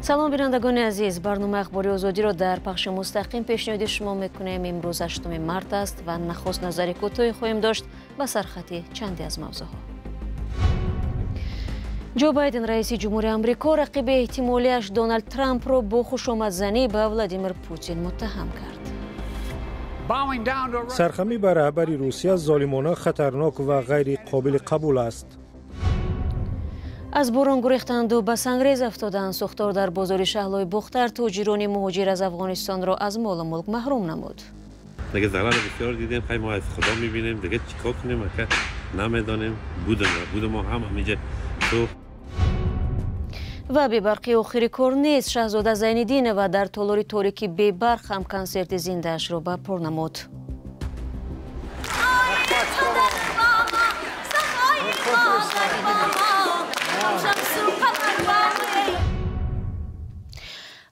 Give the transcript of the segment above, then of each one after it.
Салом, бинандагони азиз. Барномаи Ахбори Озодиро дар пахши мустақим пешниҳоди шумо мекунем. Имрӯз 8 март аст ва нахуст назари кӯтоҳе хоҳем дошт ба сархати чанде аз мавзӯъҳо. Ҷо Байден, раиси ҷумҳури Амрико, рақиби эҳтимолиаш Доналд Трампро бо хушомадзанӣ ба Владимир Путин муттаҳам кард. Сархамӣ ба раҳбари Русия золимона, хатарнок ва ғайриқобили қабул аст. Аз борон гурехтанду ба сангрез афтоданд. Сӯхтор дар бозори Шаҳлои Бохтар тоҷирони муҳоҷир аз Афғонистонро аз молу мулк маҳрум намуд. Дига зарар бисёр дидем. Хай, мо аз Худо мебинем, дига чикор кунем, ака, намедонем. Будем, будем мо ҳам ҳаминҷа сӯхт. Ва бебарқӣ охири кор нест. Шаҳзода Зайниддинова дар толори торики бебарқ ҳам консерти зиндаашро ба пур намуд.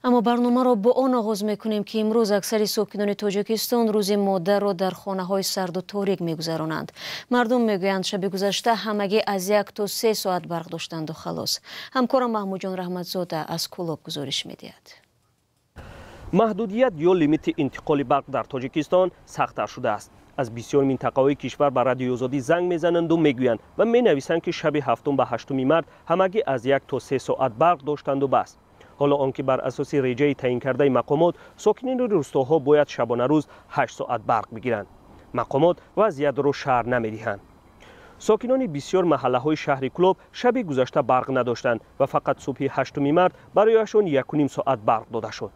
Аммо барномаро бо он оғоз мекунем, ки имрӯз аксари сокинони Тоҷикистон рӯзи модарро дар хонаҳои сарду торик мегузаронанд. Мардум мегӯянд, шаби гузашта ҳамагӣ аз 1 то 3 соат барқ доштанду халос. Ҳамкорам Маҳмудҷон Раҳматзода аз Кӯлоб гузориш медиҳад. Маҳдудият ё лимити интиқоли барқ дар Тоҷикистон сахттар шудааст. Аз бисёр минтақаҳои кишвар ба Радиои Озодӣ занг мезананду мегӯянд ва менависанд, ки шаби ҳафтум ба ҳаштуми март ҳамагӣ аз 1 то 3 соат барқ доштанду бас. Ҳоло он ки бар асоси реҷаи таъинкардаи мақомот сокинони рӯстоҳо бояд шабонарӯз 8 соат барқ бигиранд, мақомот вазъиятро шарҳ намедиҳанд. Сокинони бисёр маҳаллаҳои шаҳри Кӯлоб шаби гузашта барқ надоштанд ва фақат субҳи ҳаштуми март барояшон 1,5 соат барқ дода шуд.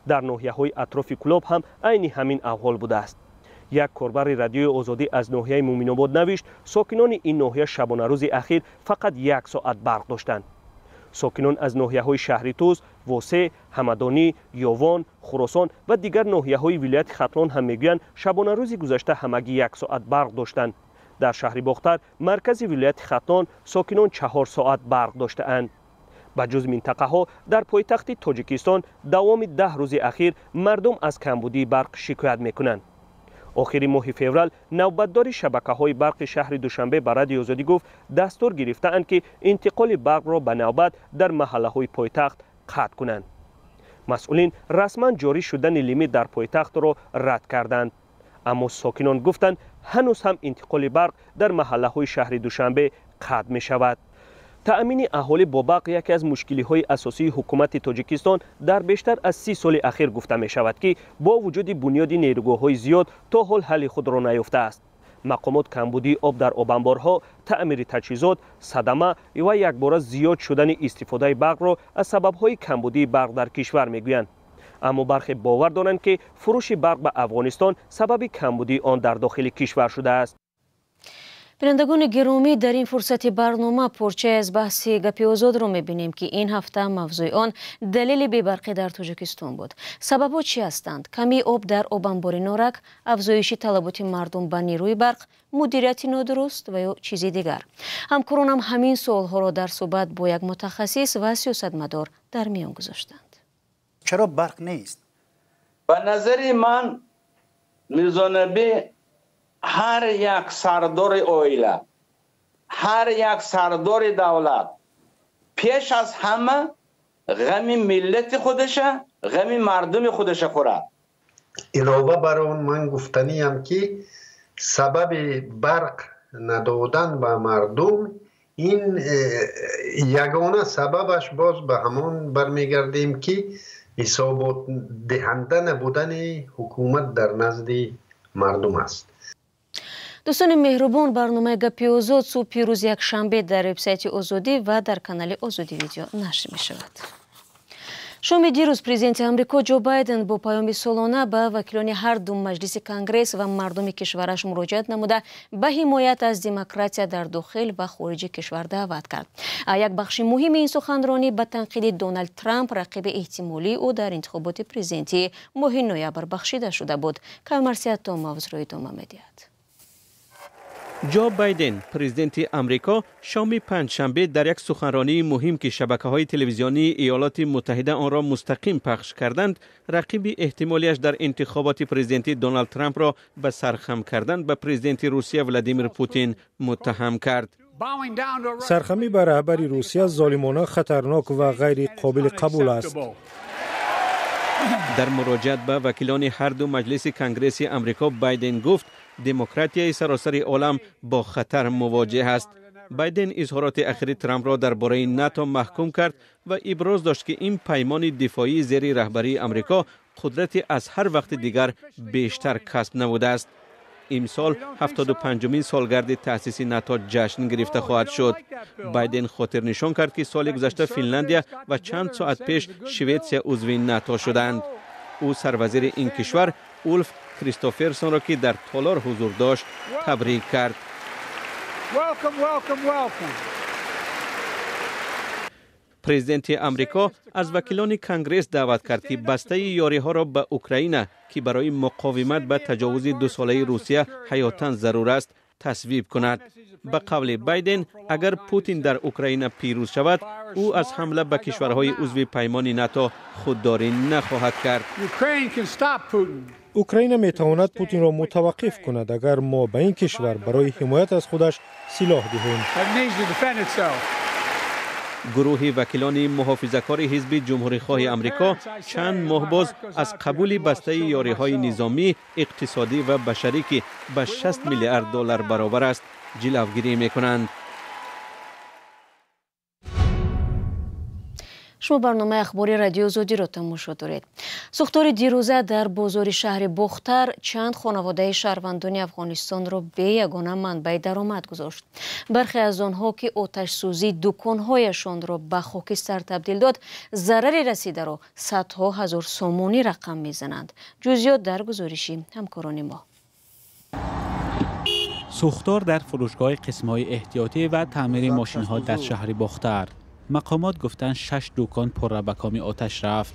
Дар ноҳияҳои атрофи Кӯлоб ҳам айни ҳамин аҳвол будааст. Як корбари Радиои Озодӣ аз ноҳияи Муъминобод навишт, сокинони ин ноҳия шабонарӯзи ахир фақат 1 соат барқ доштанд. Сокинон аз ноҳияҳои шаҳри Тӯс, Восе, Ҳамадонӣ, Ёвон, Хуросон ва дигар ноҳияҳои вилояти Хатлон ҳам мегӯянд, шабонарӯзи гузашта ҳамагӣ 1 соат барқ доштанд. Дар шаҳри Бохтар, маркази вилояти Хатлон, сокинон 4 соат барқ доштаанд. Ба ҷуз минтақаҳо, дар пойтахти Тоҷикистон давоми 10 рӯзи ахир мардум аз камбудии барқ шикоят мекунанд. Охири моҳи феврал навбатдори шабакаҳои барқи шаҳри Душанбе ба Радиои Озодӣ гуфт, дастур гирифтаанд, ки интиқоли барқро ба навбат дар маҳаллаҳои пойтахт қатъ кунанд. Масъулин расман ҷорӣ шудани лимит дар пойтахтро рад карданд, аммо сокинон гуфтанд, ҳанӯз ҳам интиқоли барқ дар маҳаллаҳои шаҳри Душанбе қатъ мешавад. Таъмини аҳолӣ бо барқ яке аз мушкилиҳои асосии ҳукумати Тоҷикистон дар бештар аз 30 соли ахир гуфта мешавад, ки бо вуҷуди бунёди нерӯгоҳҳои зиёд то ҳол ҳалли худро наёфтааст. Мақомот камбудии об дар обанборҳо, таъмири таҷҳизот, садама ва якбора зиёд шудани истифодаи барқро аз сабабҳои камбудии барқ дар кишвар мегӯянд. Аммо бархе бовар доранд, ки фурӯши барқ ба Афғонистон сабаби камбудии он дар дохили кишвар шудааст. Бинандагони гиромӣ, дар ин фурсати барнома порчае аз баҳси Гапи Озодро мебинем, ки ин ҳафта мавзӯи он далели бебарқӣ дар Тоҷикистон буд. Сабабҳо чӣ ҳастанд? Камии об дар обанбори Норак, афзоиши талаботи мардум ба нерӯи барқ, мудирияти нодуруст ва ё чизи дигар? Ҳамкоронам ҳамин суолҳоро дар суҳбат бо як мутахассис ва сиёсатмадор дар миён гузоштанд. Чаро барқ нест? Ба назари ман, Мирзонабӣ, ҳар як сардори оила, ҳар як сардори давлат пеш аз ҳама ғами миллати худаша, ғами мардуми худаша хӯрад. Илова бар он, ман гуфтаниям, ки сабаби барқ надодан ба мардум ин ягона сабабаш боз ба ҳамон бармегардем, ки ҳисоботдиҳанда набудани ҳукумат дар назди мардум аст. Дӯстони меҳрубон, барномаи Гапи Озод субҳи рӯзи якшанбе дар вебсайти Озодӣ ва дар канали Озодӣ Видео нашр мешавад. Шоми дирӯз президенти Амрико Ҷо Байден бо паёми солона ба вакилони ҳар ду маҷлиси Конгресс ва мардуми кишвараш муроҷиат намуда, ба ҳимоят аз демократия дар дохил ва хориҷи кишвар даъват кард. Як бахши муҳими ин суханронӣ ба танқиди Доналд Трамп, рақиби эҳтимолии ӯ дар интихоботи президентии моҳи ноябр, бахшида шуда буд. Камарсиятто мавзӯъро идома медиҳад. Ҷо Байден, президенти Амрико, шоми панҷшанбе дар як суханронии муҳим, ки шабакаҳои телевизионии Иёлоти Муттаҳида онро мустақим пахш карданд, рақиби эҳтимолиаш дар интихоботи президентӣ Доналд Трампро ба сархам кардан ба президенти Русия Владимир Путин муттаҳам кард. Сархамӣ ба раҳбари Русия золимона, хатарнок ва ғайри қобили қабул аст. Дар муроҷиат ба вакилони ҳар ду маҷлиси Конгресси Амрико Байден гуфт демократияи саросари олам бо хатар мувоҷеҳ аст. Байден изҳороти ахири Трампро дар бораи НАТО маҳкум кард ва иброз дошт, ки ин паймони дифоӣ зери раҳбарии Амрико қудрати аз ҳар вақти дигар бештар касб намудааст. Имсол 75-умин солгарди таъсиси НАТО ҷашн гирифта хоҳад шуд. Байден хотирнишон кард, ки соли гузашта Финляндия ва чанд соат пеш Шветсия узви НАТО шуданд. Ӯ сарвазири ин кишвар Улф Кристоферсонро, ки дар толор ҳузур дошт, табрик кард. Президенти Амрико аз вакилони Конгресс даъват кард, ки бастаи ёриҳоро ба Украина, ки барои муқовимат ба таҷовузи дусолаи Русия ҳаётан зарур аст, тасвиб кунад. Ба қавли Байден, агар Путин дар Украина пирӯз шавад, ӯ аз ҳамла ба кишварҳои узви паймони НАТО худдорӣ нахоҳад кард. Украина метавонад Путинро мутаваққиф кунад, агар мо ба ин кишвар барои ҳимоят аз худаш силоҳ диҳем. Гурӯҳи вакилони муҳофизакори ҳизби ҷумҳурихоҳи Амрико чанд моҳ боз аз қабули бастаи ёриҳои низомӣ, иқтисодӣ ва башарӣ, ки ба 60 миллиард доллар баробар аст, ҷилавгирӣ мекунанд. Шумо барномаи ахбори Радиои Озодиро тамошо доред. Сӯхтори дирӯза дар бозори шаҳри Бохтар чанд хонаводаи шаҳрвандони Афғонистонро бе ягона манбаи даромад гузошт. Бархе аз онҳо, ки оташсӯзии дуконҳояшонро ба хокистар табдил дод, зарари расидаро садҳо ҳазор сомонӣ рақам мезананд. Ҷузъиёт дар гузориши ҳамкорони мо. Сӯхтор дар фурӯшгоҳи қисмҳои эҳтиётӣ ва таъмири мошинҳо дар шаҳри Бохтар. Мақомот гуфтанд 6 дукон пурра ба коми оташ рафт.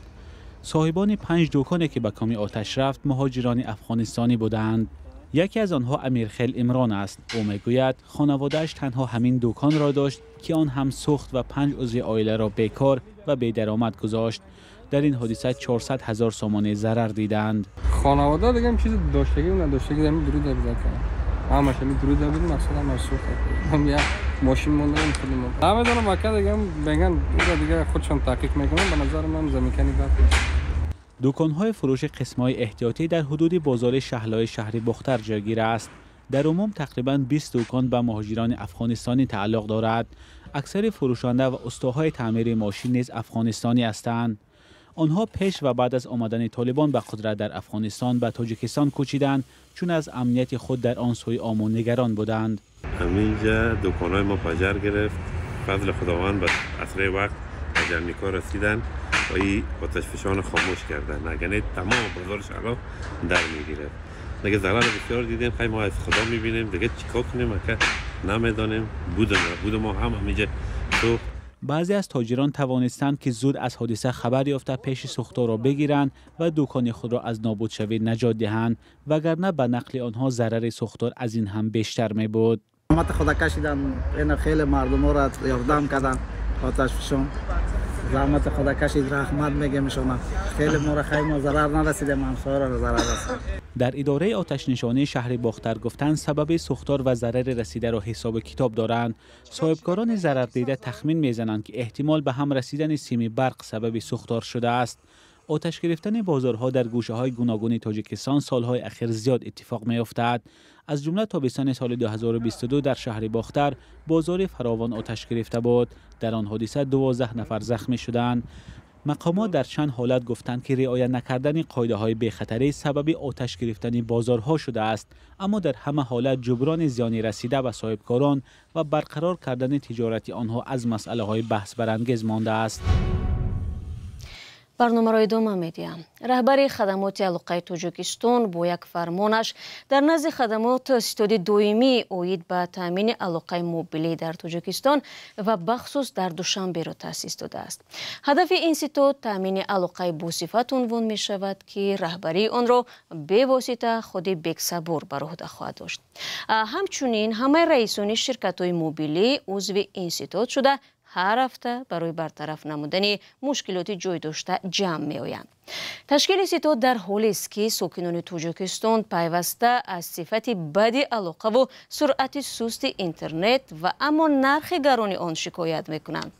Соҳибони 5 дуконе ки ба коми оташ рафт муҳоҷирони афғонистонӣ буданд. Яке аз онҳо Амирхел Имрон аст. Ӯ мегӯяд хонаводааш танҳо ҳамин дуконро дошт, ки он ҳам сӯхт ва 5 узви оиларо бекор ва бедаромад гузошт. Дар ин ҳодиса 400 ҳазор сомонӣ зарар диданд. Хонавода дигар чизи доштагӣ надоштагӣ ҳамин дуруд зад кард. Ҳамаш ҳамин дуруд буд, мақсад ҳамаш сӯхт. Ҳам як мошин монда, худ монда. Намедонам ака дигар меган ура дигар худшон таҳқиқ мекунанд, ба назари ман заминкани бад. Дуконҳои фурӯши қисмҳои эҳтиётӣ дар ҳудуди бозори Шаҳлои шаҳри Бохтар ҷойгир аст. Дар умум тақрибан 20 дукон ба муҳоҷирони афғонистонӣ тааллуқ дорад. Аксари фурӯшанда ва устоҳои таъмири мошин низ афғонистонӣ ҳастанд. Онҳо пеш ва баъд аз омадани Толибон ба қудрат дар Афғонистон ба Тоҷикистон кӯчиданд, чун аз амнияти худ дар он сӯи Омон нигарон буданд. Ҳаминҷа дуконҳои мо паҷар гирифт. Фазли Худованд ба асри вақт паҷарникҳо расиданд ва ин оташфишон хомӯш карданд. Агар не тамом бозори шаҳрҳо дар мегирифт. Дига зарар бисёр дидем, хай мо аз Худо мебинем, дига чикор кунем ака намедонем. Буд мо ҳам ҳаминҷа сӯхт. Баъзе аз тоҷирон тавонистанд, ки зуд аз ҳодиса хабар ёфта пеши сӯхторро бигиранд ва дукони худро аз нобудшавӣ наҷот диҳанд, вагарна ба нақли онҳо зарари сӯхтор аз ин ҳам бештар мебуд. Заҳмати худа кашидан, ина хеле мардуморо ёрдам карданд, оташфишон. Заҳмати худа кашид, раҳмат мегем шумо. Хеле моро хаймо зарар нарасидем, ҳамсояро зарар расид. Дар идораи оташнишонии шаҳри Бохтар гуфтанд сабаби сӯхтор ва зарари расидаро ҳисобу китоб доранд. Соҳибкорони зарардида тахмин мезананд, ки эҳтимол ба ҳам расидани сими барқ сабаби сӯхтор шудааст. Оташ гирифтани бозорҳо дар гӯшаҳои гуногуни Тоҷикистон солҳои ахир зиёд иттифоқ меафтад. Аз ҷумла тобистони соли 2022 дар шаҳри Бохтар бозори фаровон оташ гирифта буд. Дар он ҳодиса 12 нафар захмӣ шуданд. Мақомот дар чанд ҳолат гуфтанд, ки риоя накардани қоидаҳои бехатарӣ сабаби оташ гирифтани бозорҳо шудааст, аммо дар ҳама ҳолат ҷуброни зиёни расида ба соҳибкорон ва барқарор кардани тиҷорати онҳо аз масъалаҳои баҳсбарангез мондааст. Барномаро идома медиҳам. Раҳбари хадамоти алоқаи Тоҷикистон бо як фармонаш дар назди хадамот ситоди доимӣ оид ба таъмини алоқаи мобилӣ дар Тоҷикистон ва бахусус дар Душанберо таъсис додааст. Ҳадафи ин ситод таъмини алоқаи босифат унвон мешавад, ки раҳбарии онро бевосита худи Бексабур бар уҳда хоҳад дошт. Ҳамчунин ҳамаи раисони ширкатҳои мобилӣ узви ин ситод шуда Ҳар ҳафта барои бартараф намудани мушкилоти ҷой дошта ҷамъ меоянд. Ташкили ситод дар ҳолест, ки сокинони Тоҷикистон пайваста аз сифати бади алоқаву суръати сусти интернет ва аммо нархи гарони он шикоят мекунанд.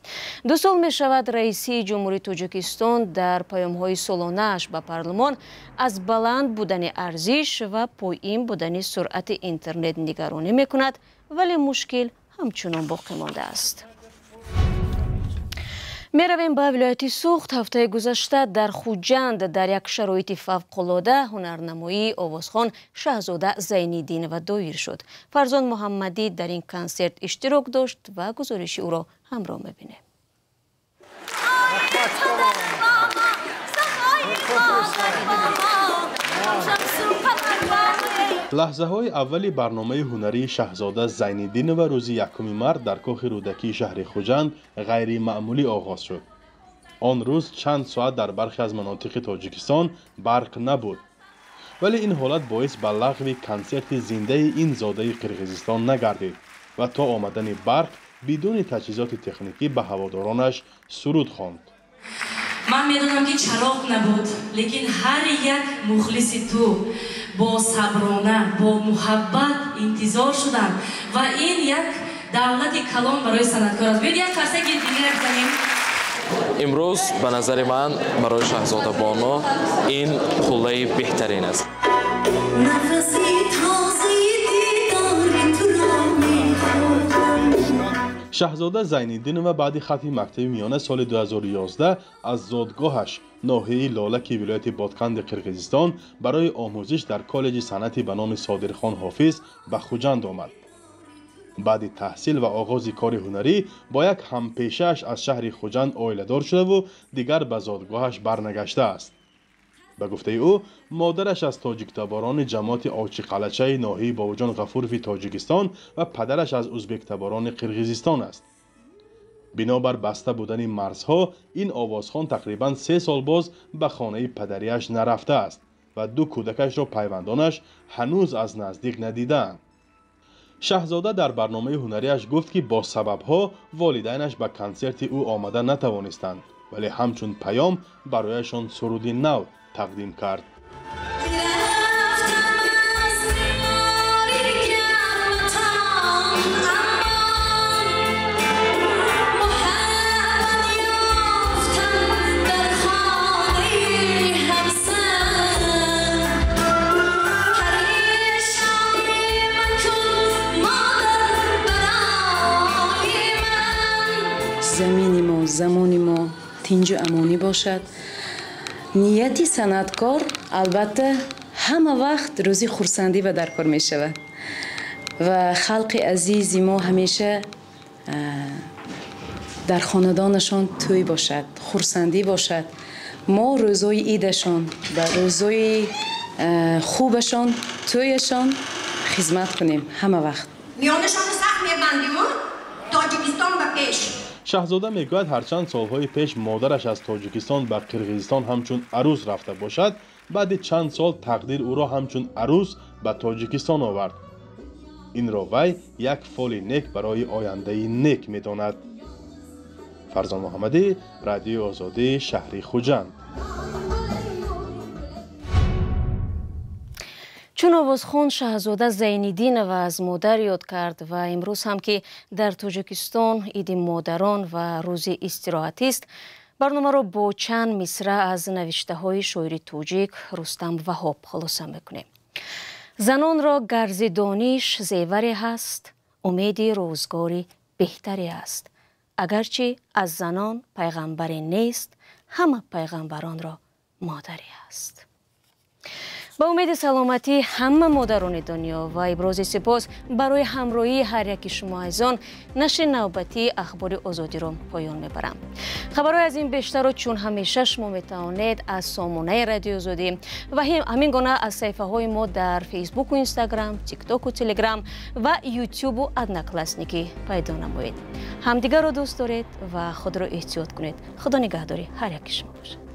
2 сол мешавад, раиси Ҷумҳурии Тоҷикистон дар паёмҳои солонааш ба парлумон аз баланд будани арзиш ва поин будани суръати интернет нигаронӣ мекунад, вале мушкил ҳамчунон боқӣ мондааст. Меравем ба вилояти Суғд. Ҳафтаи гузашта дар Хуҷанд дар як шароити фавқулода ҳунарнамоии овозхон Шаҳзода Зайниддинова доир шуд. Фарзон Муҳаммадӣ дар ин консерт иштирок дошт ва гузориши ӯро ҳамроҳ мебинем. Лаҳзаҳои аввали барномаи ҳунарии Шаҳзода Зайниддинова рӯзи 1 март дар кохи Рӯдакии шаҳри Хуҷанд ғайримаъмулӣ оғоз шуд. Он рӯз чанд соат дар бархе аз манотиқи Тоҷикистон барқ набуд. Вале ин ҳолат боис ба лағви консерти зиндаи ин зодаи Қирғизистон нагардид ва то омадани барқ бидуни таҷҳизоти техникӣ ба ҳаводоронаш суруд хонд. Ман медонам, ки чароғ набуд, лекин ҳар як мухлиси ту бо саброна, бо муҳаббат интизор шуданд ва ин як давлати калон барои санъаткор аст. Биёед як қарсаки дигар бизанем. Имрӯз ба назари ман барои Шаҳзода Бону ин қуллаи беҳтарин аст. Шаҳзода Зайниддинова баъди хатми мактаби миёна соли 2011 аз зодгоҳаш ноҳияи Лолаки вилояти Бодканди Қирғизистон барои омӯзиш дар коллеҷи санъати ба номи Содирхон Ҳофиз ба Хуҷанд омад. Баъди таҳсил ва оғози кори ҳунарӣ бо як ҳампешааш аз шаҳри Хуҷанд оиладор шудаву дигар ба зодгоҳаш барнагаштааст. Ба гуфтаи ӯ, модараш аз тоҷиктаборони ҷамоати Очиқалачаи ноҳияи Бобоҷон Ғафурови Тоҷикистон ва падараш аз узбектаборони Қирғизистон аст. Бинобар баста будани марзҳо, ин овозхон тақрибан 3 сол боз ба хонаи падарияш нарафтааст ва 2 кӯдакашро пайвандонаш ҳанӯз аз наздик надидаанд. Шаҳзода дар барномаи ҳунарияш гуфт, ки бо сабабҳо волидайнаш ба консерти ӯ омада натавонистанд, вале ҳамчун паём барояшон суруди нав тақдим кард. Замини мо, замони мо тинҷу амонӣ бошад. Нияти санъаткор албатта ҳама вақт рӯзи хурсандӣ ба даркор мешавад ва халқи азизи мо ҳамеша дар хонадонашон тӯй бошад, хурсандӣ бошад. Мо рӯзои идашон ва рӯзои хубашон, тӯяшон хизмат кунем ҳама вақт. Миёнашонро сахт мебандиму Тоҷикистон ба пеш. Шаҳзода мегӯяд, ҳарчанд солҳои пеш модараш аз Тоҷикистон ба Қирғизистон ҳамчун арӯс рафта бошад, баъди чанд сол тақдир ӯро ҳамчун арӯс ба Тоҷикистон овард. Инро вай як фоли нек барои ояндаи нек медонад. Фарзон Муҳаммадӣ, Радиои Озодӣ, шаҳри Хуҷанд. Чун овозхон Шаҳзода Зайниддинова аз модар ёд кард ва имрӯз ҳам ки дар Тоҷикистон иди модарон ва рӯзи истироҳатист, барномаро бо чанд мисра аз навиштаҳои шоири тоҷик Рустам Ваҳоб хулоса мекунем. Занонро гарзи дониш зеваре ҳаст, умеди рӯзгори беҳтаре аст. Агарчи аз занон пайғамбаре нест, ҳама пайғамбаронро модаре аст. Ба умеди саломатии ҳама модарони дунё ва ибрози сипос барои ҳамроҳии ҳар яки шумо азизон, нашри навбатии Ахбори Озодиро поён мебарам. Хабарҳои аз ин бештарро чун ҳамеша шумо метавонед аз сомонаи Радиои Озодӣ ва ҳамин гуна аз саҳифаҳои мо дар Фейсбуку Инстаграм, Тиктоку Телеграм ва Ютюбу Одноклассники пайдо намоед. Ҳамдигарро дӯст доред ва худро эҳтиёт кунед. Худо нигаҳдори ҳар яки шумо бошад.